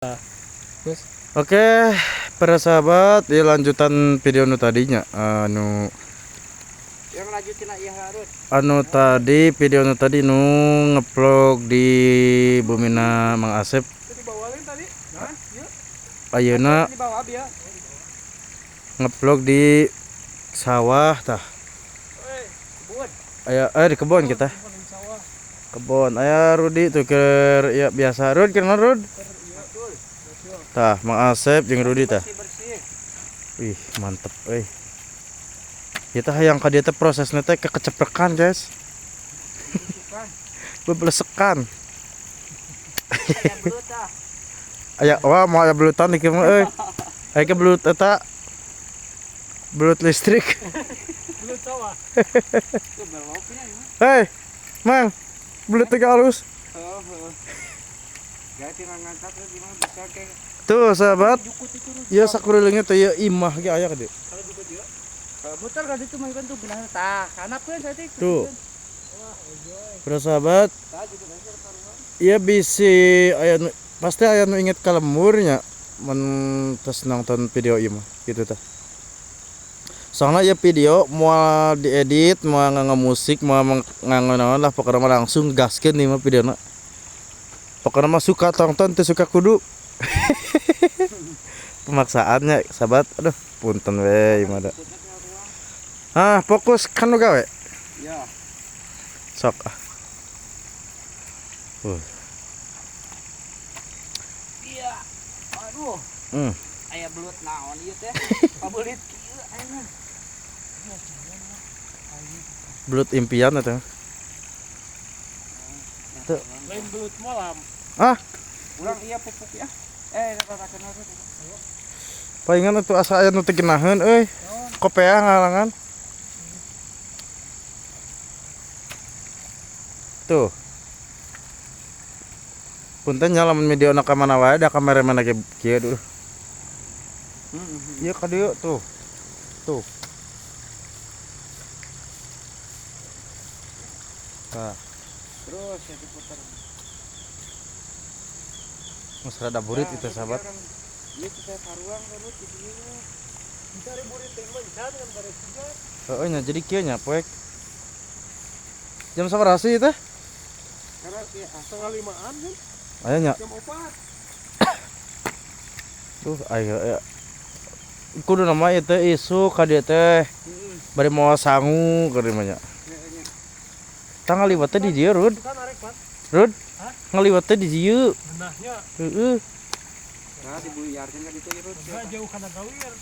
Terus. Oke, para sahabat, ya lanjutan video nu tadinya anu yang lanjutin ya harus. Anu tadi video nu tadi nu ngevlog di Bumina Mang Asep. Dibawalin tadi. Nah, yuk. Ayeuna dibawa bieu. Ngevlog di sawah tah. Kebun. Aya di kebun kita. Kebun. Aya Rudi tuh keur ya biasa Rud keur Rud. Tah, Mang Asep jeung Rudi tah. Wih, mantep euy. Kita hayang ka dieu teh prosesna teh kekeceprekan, guys. Bebelesekan. Aya belut tah. Aya, wah mau aya belutan ieu mah euy. Aya ke belut eta. Belut listrik. Belut sawah. Hei, Mang. Belut teh halus. Heeh. Tuh sahabat, ya sakurilingnya teh ya imah ge aya ka dieu. Muter ka ditu mah tuh beunah tah, kanapkeun saeutik. Tuh. Bro sahabat, ya bisi aya nu pasti aya nu inget ka lemurnya mun tos nonton video ieu mah kitu tah. Soalna ieu video moal diedit, moal nganggo musik, moal nganggo naon lah pokona mah langsung gaskeun ieu mah videona. Pokoknya mah suka tonton, teu suka kudu. Pemaksaannya sahabat, aduh punten we ieu mah da. Ah, fokus kan nu gawe. Ya. Sok ah. Iya. Aduh. Aya belut naon ieu teh? Pabelit kieu ayeuna. Belut impian eta. Tuh. Lain belut malam. Ah, ulang iya pupuk ya. Ratakeun harus. Palingan atuh asa aya nu teu geunaheun euy. Kopea ngalangan. Tuh. Punten nya lamun videona ka mana wae da kameramen ge kieu duh. Ieu ka dieu tuh. Tuh. Tah. Terus ya diputar. Mas rada burit itu sahabat. Ieu teh saruang kan di dieu. Dicari burit teh mah bisa dengan bare tiga. Heeh nya jadi kieu nya poek. Jam sabaraha sih teh? Karena kieu 4:30-an kan. Aya nya. Jam 4. Tuh aya ya. Kudu nama ieu teh isuk ka dieu teh. Bari moal sangu keur mah nya. Tah ngaliwat teh di dieu, Rud. Rud? Ngaliwat teh di dieu. Geunahnya. Heeh. Nah, dibuyarkeun ka ditu Rud. Jauh kana gawir.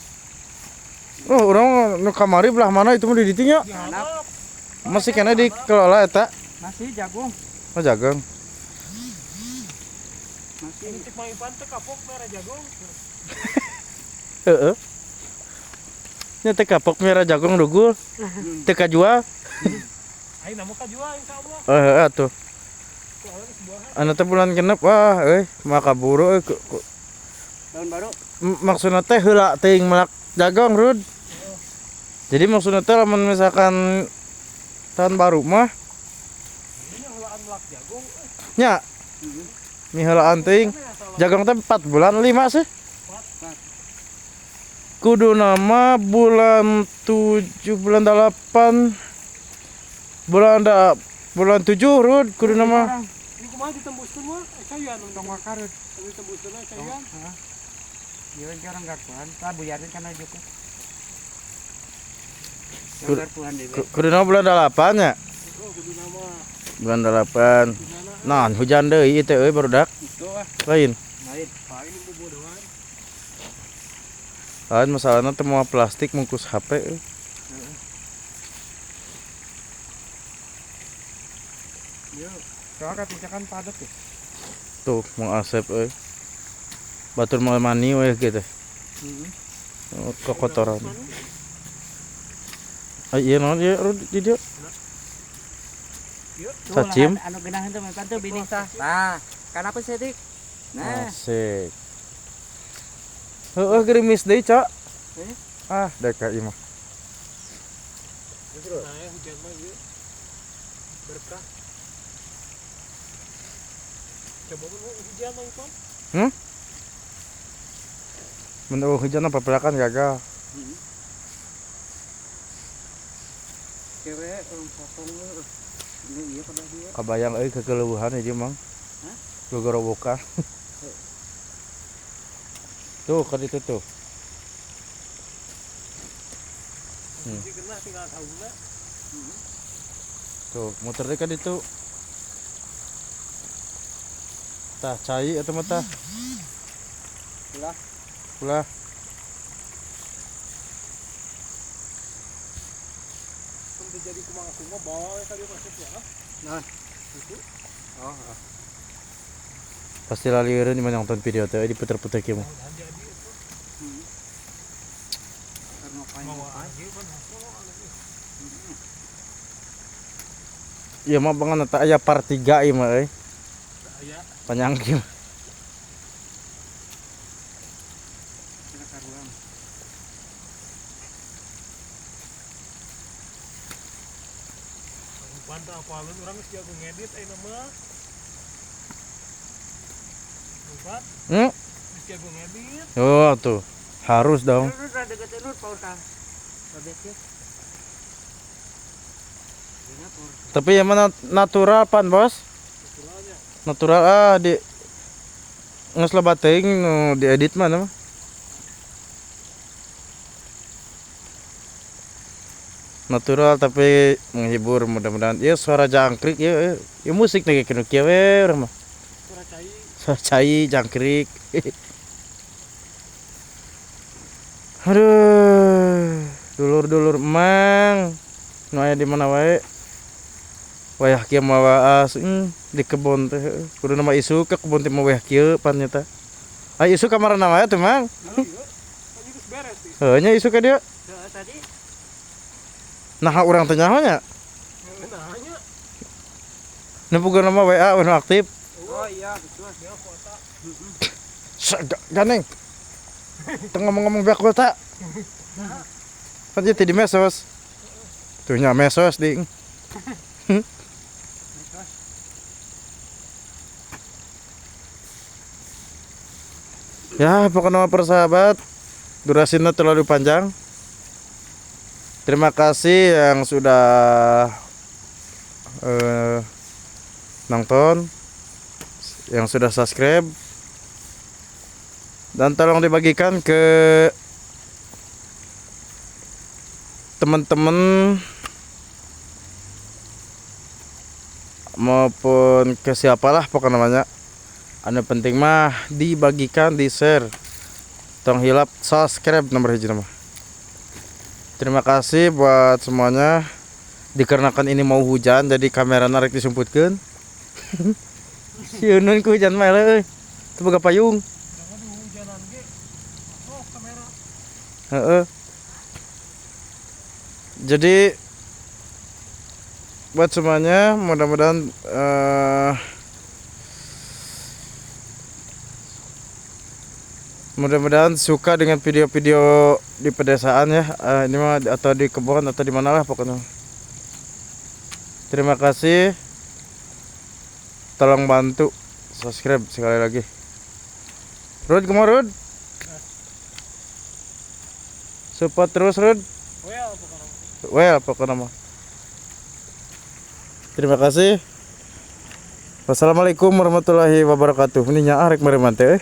Oh, urang nu kamari belah mana itu mah di ditu nya? Masih kena dikelola eta? Masih jagung. Oh, jagung. Masih. Cek Mang Ipan teh kapok merah jagung. Heeh. Nya teh kapok merah jagung dugul. Teu kajual. Ayeuna mah kajual insyaallah. Heeh atuh. Anu teh bulan genep wah euy mah kaburu euy. Tahun baru. Maksudna teh heula teuing melak jagung, Rud. Jadi maksudna teh lamun misalkan tahun baru mah heulaan melak jagung. Nya. Miheulaan teuing. Jagung teh 4 bulan 5 sih. Kudu nama bulan 7 bulan 8 bulan bulan 7 Rud kudu nama. Ini kumaha ditembuskeun mah caian tong wakar. Ditembuskeun caian. Heeh. Ieu orang garpuan, tah buyarkeun kana jukut. Kudu nama bulan 8 nya. Kudu nama. Bulan 8. Nah, hujan deui ieu teh euy barudak. Lain. Lain. Lain bobodohan. Lain masalahna teh moal plastik mungkus HP euy. Yo, soalnya kan padat ya. Tuh, Mang Asep euy. Batur mau mani we gitu. Oh, kekotoran. Ah, iya naon ieu Rud di dieu? Sacim. Anu geunaheun teh Mang teh bining tah. Tah, kanapa sih, Nah. Asik. Heueuh gerimis deui, Cok. Ah, dek ka ieu mah. Nah, hujan mah ieu. Berkah. Coba mun hujan Mang Ipan. Mun eueuh hujan mah papelakan gagal. Kere potong ini ieu pada ieu. Kabayang euy kekeleuhan ieu Mang. Hah? Gogorowokan. Tuh ka ditu tuh. Tuh, muter deh kan itu. Tah cai atau mah tah? Ulah. Ulah. Kun jadi kumaha kumaha bawa we ka dieu masuk ya. Nah, itu. Oh, Pasti laliereun di mana nonton video teh diputer-puter kieu mah. Iya mah bangan eta aya part 3 ieu mah euy. Aya. Panjang kieu. Bantah apalun urang geus jago ngedit ayeuna mah. Lupa. Geus jago ngedit. Oh tuh. Harus dong. Tapi yang mana natural pan bos? Natural ah di nges loba teuing nu diedit mah mah. Natural tapi menghibur mudah-mudahan. Ya suara jangkrik ya, ya musik nih kayak kieu we urang mah. Suara cai. Suara cai jangkrik. Aduh, dulur-dulur emang nu aya di mana wae. Wayah kieu mah waas di kebon teh. Kudu nama isuk ke kebon teh mah wayah kieu pan nyata. Ai isuk ka marana wae teh Mang. Heuh nya isuk ka dieu. Heeh tadi. Nah urang teh nyaho nya. Nah nya. Nu puguh nama WA nu aktif. Oh iya betul. Dia kuota. Ganeng. Teu ngomong-ngomong beak kuota. Kan ieu teh di mesos. Tuh nya mesos ding. Ya, pokoknya persahabat, durasinya terlalu panjang. Terima kasih yang sudah nonton, yang sudah subscribe, dan tolong dibagikan ke teman-teman maupun ke siapalah pokoknya namanya. Anu penting mah dibagikan, di share. Tong hilap subscribe nomor hiji mah. Terima kasih buat semuanya. Dikarenakan ini mau hujan jadi kamera narik disumputkeun. Sieun ku hujan mah euy. Teu boga payung. Heeh. Jadi buat semuanya mudah-mudahan mudah-mudahan suka dengan video-video di pedesaan ya, ini mah atau di kebun atau di mana lah pokoknya. Terima kasih. Tolong bantu subscribe sekali lagi. Rud, kemana Rud? Support terus Rud. Well, pokoknya mah. Terima kasih. Wassalamualaikum warahmatullahi wabarakatuh. Ini nyaah rek merem teh.